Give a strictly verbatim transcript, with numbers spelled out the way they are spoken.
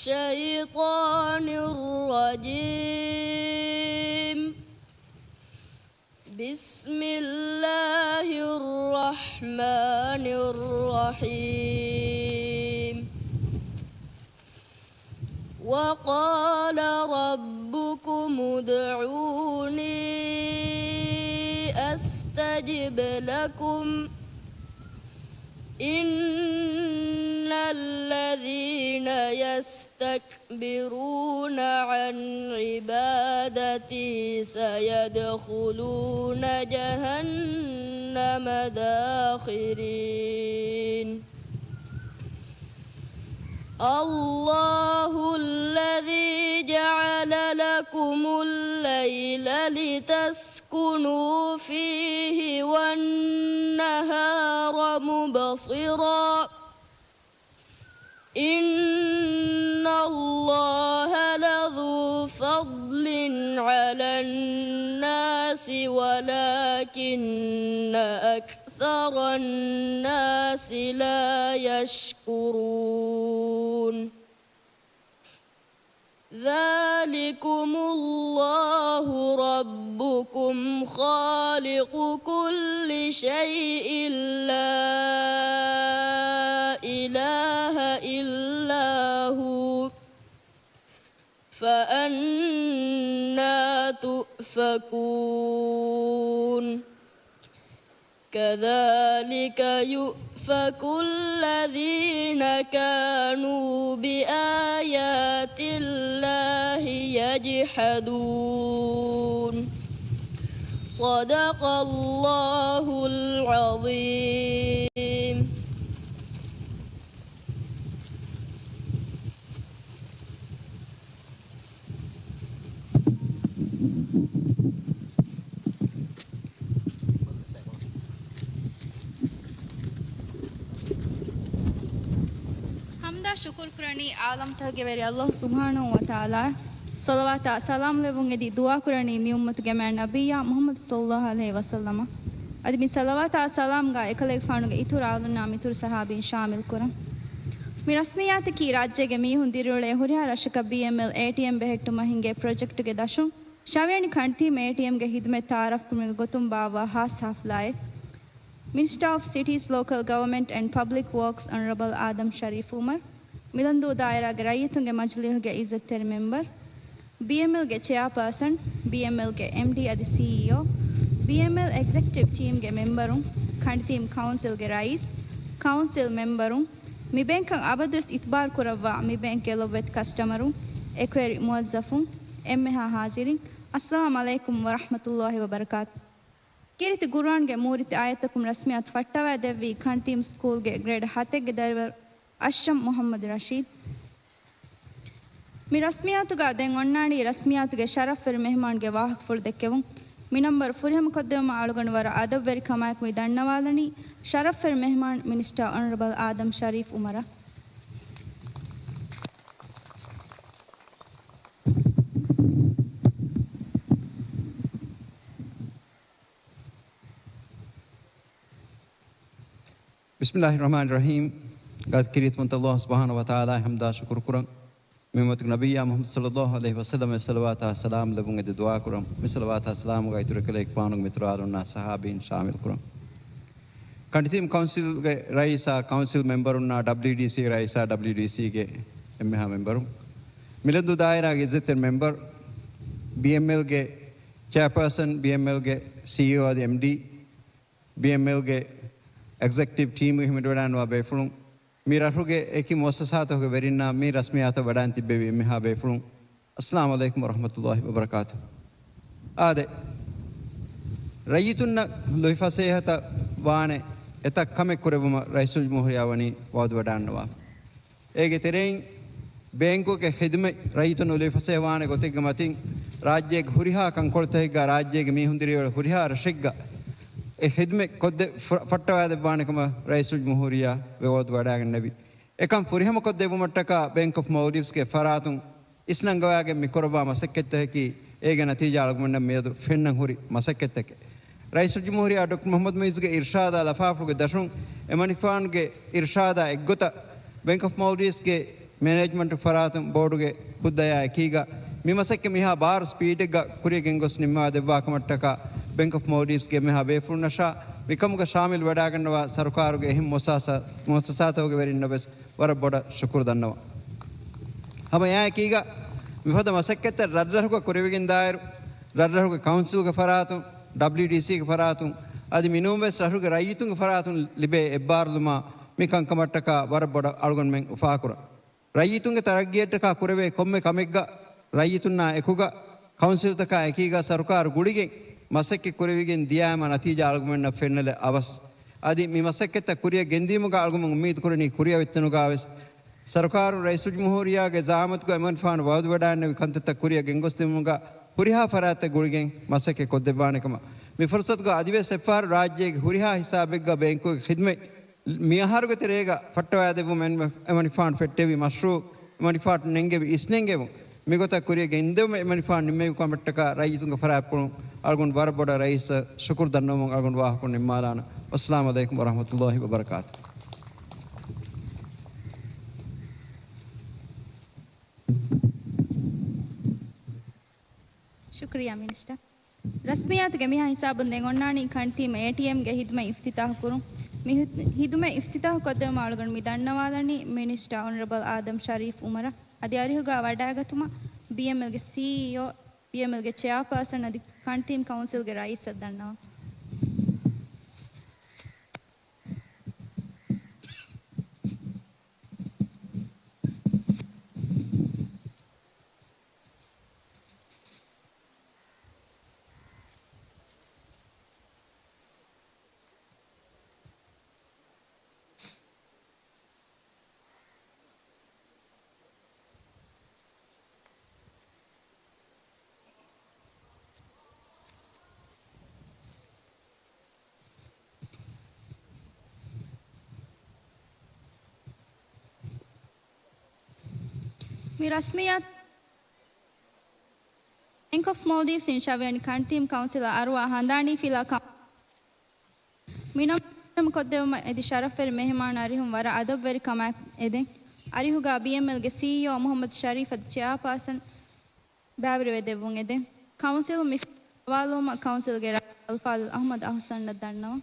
الشيطان الرجيم. بسم الله الرحمن الرحيم. وقال ربكم ادعوني أستجب لكم. إن الذين يستكبرون عن عبادتي سيدخلون جهنم داخرين. الله الذي جعل لكم الليل لتسكنوا فيه والنهار مبصرا. إن الله لذو فضل على الناس ولكن أكثر الناس لا يشكرون. ذلكم الله ربكم خالق كل شيء لا إله إلا هو فأنى تؤفكون. كذلك يؤفك الذين كانوا بآيات الله يجحدون. صدق الله العظيم. ހަމްދާ ޝުކުރު ކުރަނީ ޢާލަމްތަކުގެ ވެރި ﷲ ސުބްޙާނަހޫ ވަތަޢާލާ. ޞަލަވާތާ ސަލާމް ލެއްވުން އެދި ދުޢާ ކުރަނީ މި އުއްމަތުގެ މާތް ނަބިއްޔާ މުޙައްމަދު ޞައްލައްލާހު ޢަލައިހި ވަސައްލަމަށް. އަދި މި ޞަލަވާތާ ސަލާމްގަ އެކަލޭގެފާނުގެ އިތުރު އާލުންނާ މިތުރު ޞަޙާބީން ޝާމިލް ކުރަން. މި ރަސްމިއްޔާތަކީ ރާއްޖޭގެ މީހުން ދިރިއުޅޭ ހުރިހާ ރަށަކަށް ބީއެމްއެލް އޭޓީއެމް ބެހެއްޓުމަށް ހިނގޭ ޕްރޮޖެކްޓުގެ ދަށުން، ޝަވިޔަނި ކަންތީމް އޭޓީއެމްގެ ހިދުމަތް ތަޢާރަފްކުރުމުގެ ގޮތުން ބާއްވާ ޚާއްޞަ ޙަފްލާއެއް. މިނިސްޓާ އޮފް ސިޓީސް، ލޯކަލް ގަވަމެންޓް އެންޑް ޕަބްލިކް ވޯކްސް އޮނަރަބަލް އާދަމް ޝަރީފް އުމަރު، މިލަންދޫ ދާއިރާގެ ރައްޔިތުންގެ މަޖިލީހުގެ އިއްޒަތްތެރި މެމްބަރު، ބީއެމްއެލްގެ ޗެއާޕާސަން، ބީއެމްއެލްގެ އެމްޑީ އަދި ސީއީއޯ، ބީއެމްއެލް އެގްޒެކެޓިވް ޓީމްގެ މެމްބަރުން، ކަނޑިތީމް ކައުންސިލްގެ ރައީސް، ކައުންސިލް މެމްބަރުން، މި ބޭންކަށް އަބަދުވެސް އިތުބާރު ކުރައްވާ މި ބޭންކްގެ ލޮބުވެތި ކަސްޓަމަރުން، އެކުވެރި މުވައްޒަފުން، އެންމެހާ ޙާޟިރީން، އައްސަލާމް ޢަލައިކުމް ވަރަޙްމަތުﷲި ވަބަރަކާތު. ކީރިތި ޤުރުއާންގެ މޫރިތި އާޔަތަކުން ރަސްމިއްޔާތު ފައްޓަވައި ދެއްވީ ކަނޑިތީމް ސްކޫލްގެ ގްރޭޑް ހަތެއްގެ ދަރިވަރު އަޝްރަފް މުޙައްމަދު ރަޝީދު. މި ރަސްމިއްޔާތުގަ ދެން އޮންނާނީ ރަސްމިއްޔާތުގެ ޝަރަފްވެރި މެހެމާންގެ ވާހަކަފުޅު ދެއްކެވުން. މި ނަންބަރު ފުރިހަމަކޮށްދެވުމަށް އަޅުގަނޑު ވަރަށް އަދަބުވެރިކަމާއެކު މި ދަންނަވާލަނީ ޝަރަފްވެރި މެހެމާން މިނިސްޓާ އޮނަރަބަލް އާދަމް ޝަރީފް އުމަރަށް. ބިސްމިއްލާހި ރަޙްމާނި ރަޙީމް. ގާތް ކީރިތި ވަންތަ ﷲ ސުބްޙާނަހޫ ވަތަޢާލާއަށް ޙަމްދާ ޝުކުރު ކުރަން. މި އުއްމަތުގެ ނަބިއްޔާ މުޙައްމަދު ޞައްލައްލާހު ޢަލައިހި ވަސައްލަމަށް ޞަލަވާތާ ސަލާމް ލެއްވުން އެދި ދުޢާ ކުރަން. މި ޞަލަވާތާ ސަލާމްގަ އިތުރު ކަލޭގެފާނުގެ މިތުރު އާލުންނާ ޞަޙާބީން ޝާމިލް ކުރަން. ކަނޑިތީމް ކައުންސިލްގެ ރައީސާ، ކައުންސިލް މެމްބަރުންނާ، ޑަބްލިޔުޑީސީގެ ރައީސާ، ޑަބްލިޔުޑީސީގެ އެންމެހާ މެމްބަރުން. މިލަންދޫ ދާއިރާގެ އިއްޒަތްތެރި މެމްބަރު، ބީއެމްއެލްގެ ޗެއާޕާސަން، ބީއެމްއެލްގެ ސީއީއޯ އަދި އެމްޑީ، ބީއެމްއެލްގެ އެގްޒެކެޓިވް ޓީމްގެ ހިމެނިވަޑައިގަންނަވާ ބޭފުޅުން، މި ރަށުގެ އެކި މުއައްސަސާތަކުގެ ވެރިންނާ މި ރަސްމިއްޔާތަށް ވަޑައިން ތިއްބެވި އެންމެހާ ބޭފުޅުން، އައްސަލާމު ޢަލައިކުމް ވަރަޙްމަތުﷲި ވަބަރަކާތު. އާދެ، ރައްޔިތުންނަށް ލުއިފަސޭހަތައް ވާނެ އެތައް ކަމެއް ކުރެއްވުމަށް ރައީސުލްޖުމްހޫރިއްޔާ ވަނީ ވަޢުދު ވަޑައިގަންނަވާފަ. އޭގެ ތެރެއިން ބޭންކުގެ ޚިދުމަތް ރައްޔިތުން ލުއިފަސޭހަވާނެ ގޮތެއްގެ މަތިން، ރާއްޖޭގެ ހުރިހާ ކަންކޮޅުތަކެއްގަ، ރާއްޖޭގެ މީހުން ދިރިއުޅޭ ހުރިހާ ރަށެއްގަ އެ ޚިދުމަތް ކޮށްދެ-، ފަ-، ފައްޓަވައިދެއްވާނެ ކަމަށް ރައީސުލްޖުމްހޫރިއްޔާ ވަޢުދު ވަޑައިގެންނެވި. އެކަން ފުރިހަމަކޮށްދެއްވުމަށްޓަކާ ބޭންކް އޮފް މޯލްޑިވްސްގެ ފަރާތުން އިސްނަންގަވާގެން މި ކުރައްވާ މަސައްކަތްތަކަކީ، އޭގެ ނަތީޖާ އަޅުގަނޑަށް މިއަދު ފެންނަން ހުރި މަސައްކަތްތަކެއް. ރައީސުލްޖުމްހޫރިއްޔާ ޑޮކްޓަރ މުޙައްމަދު މުޢިއްޒުގެ އިރްޝާދާ ލަފާފުޅުގެ ދަށުން، އެމަނިކުފާނުގެ އިރްޝާދާ އެއްގޮތަށް ބޭންކް އޮފް މޯލްޑިވްސްގެ މެނޭޖްމަންޓް ފަރާތުން ބޯޑުގެ ހުއްދަޔާ އެކީގަ މި މަސައްކަތް މިހާ ބާރު ސްޕީޑެއްގަ ކުރިޔަށް ގެންގޮސް ނިންމާ ދެއްވާ ކަމަށްޓަކާ ބެންކް އޮފް މޯލްޑިވްސްގެ މިހާ ބޭފުޅުންނަށާ މިކަމުގަ ޝާމިލް ވެޑާގަންނަވާ ސަރުކާރުގެ އެހެން މުއައްސަސާތަކުގެ ވެރިންނަށް ވެސް ވަރަށް ބޮޑަށް ޝުކުރު ދަންނަވަން. ހަމަ އެއާއެކީގަ މިފަދަ މަސައްކަތްތައް ރަށްރަށުގަ ކުރެވިގެން ދާއިރު، ރަށްރަށުގެ ކައުންސިލްގެ ފަރާތުން، ޑަބްލިއުޑީސީގެ ފަރާތުން، އަދި މިނޫންވެސް ރަށުގެ ރައްޔިތުންގެ ފަރާތުން ލިބޭ އެއްބާރުލުމާ މި ކަންކަމަށްޓަކާ ވަރަށް ބޮޑަށް އަޅުގަނޑުމެން އުފާކުރަން. ރައްޔިތުންގެ ތަރައްގީއަށްޓަކާ ކުރެވޭ ކޮންމެ ކަމެއްގަ ރައްޔިތުންނާ އެކުގަ ކައުންސިލްތަކާ އެކީގަ ސަރުކާރު ގުޅިގެން މަސައްކަތް ކުރެވިގެން ދިޔައިމަ ނަތީޖާ އަޅުގަނޑުމެންނަށް ފެންނަލެއް އަވަސް. އަދި މި މަސައްކަތްތައް ކުރިއަށް ގެންދިޔުމުގަ އަޅުގަނޑުމެން އުއްމީދު ކުރަނީ ކުރިއަށް އޮތްތަނުގަ ވެސް ސަރުކާރުން ރައީސުލްޖުމްހޫރިއްޔާގެ ޒައާމަތުގަ އެމަނިފާނު ވައުދުވެޑާންނެވި ކަންތައްތައް ކުރިއަށް ގެންގޮސްދިއުމުގަ ހުރިހާ ފަރާތްތައް ގުޅިގެން މަސައްކަތް ކޮށްދެއްވާނެ ކަމަށް. މި ފުރުސަތުގަ އަދިވެސް އެއްފަހަރު ރާއްޖޭގެ ހުރިހާ ހިސާބެއްގަ ބޭންކުގެ ޚިދްމަތް މިއަހަރުގެ ތެރޭގަ ފައްޓަވާދެއްވުމަށް އެމަނިފާން ފެއްޓެވި މަޝްރޫއު އެމަނިފާން ނެންގެވި އިސްނެންގެވުން މިގޮތަށް ކުރިއަށް ގެންދެވުމަށް އެމަނިފާން ނިންމެވި ކަމަށްޓަކާ ރައްޔިތުންގެ ފަރާތްޕުޅުން އަޅުގަނޑު ވަރަށް ބޮޑަށް ރައީސަށް ޝުކުރު ދަންނަވަމުން އަޅުގަނޑު ވާހަކަ ނިންމާލާނަން. ވައްސަލާމު ޢަލައިކުމް ވަރަޙްމަތުﷲި ވަބަރަކާތުހު. ޝުކުރިއްޔާ މިނިސްޓަރ. ރަސްމިއްޔާތުގެ މިހާ ހިސާބުން ދެން އޮންނާނީ ކަންތީމް އޭޓީއެމްގެ ހިދުމަތް އިފްތިތާހު ކުރުން. މި ހި-، ހިދުމަތް އިފްތިތާހު ކޮށްދެވުމަށް އަޅުގަނޑު މި ދަންނަވާލަނީ މިނިސްޓަރ އޮނަރަބަލް އާދަމް ޝަރީފް އުމަރަށް. އަދި އަރިހުގަ ވަޑައިގަތުމަށް ބީއެމްއެލްގެ ސީއީއޯ، ބީއެމްއެލްގެ ޗެއާޕާސަން އަދި ކަންތީމް ކައުންސިލްގެ ރައީސަށް ދަންނަވަން. މި ރަސްމިއްޔާތު ބޭންކް އޮފް މޯލްޑިވްސް އިންޝާވެވެނި ކަންތީމް ކައުންސިލަށް އަރުވާ ހަނދާނީ ފިލާ ކަމަށް މިނަން ކޮށްދެވުމަށް އެދި ޝަރަފްވެރި މެހެމާން އަރިހުން ވަރަށް އަދަބުވެރިކަމާ އެދެން. އަރިހުގަ ބީއެމްއެލްގެ ސީއީއޯ މުހައްމަދު ޝަރީފް އަދި ޗެއާޕާސަން ބައިވެރިވެ ދެއްވުން އެދެން. ކައުންސިލުން މި ހަވާލުވުމަށް ކައުންސިލްގެ ރައީސް އަލްފާޟިލް އަޙްމަދު އަޙުސަނަށް ދަންނަވަން.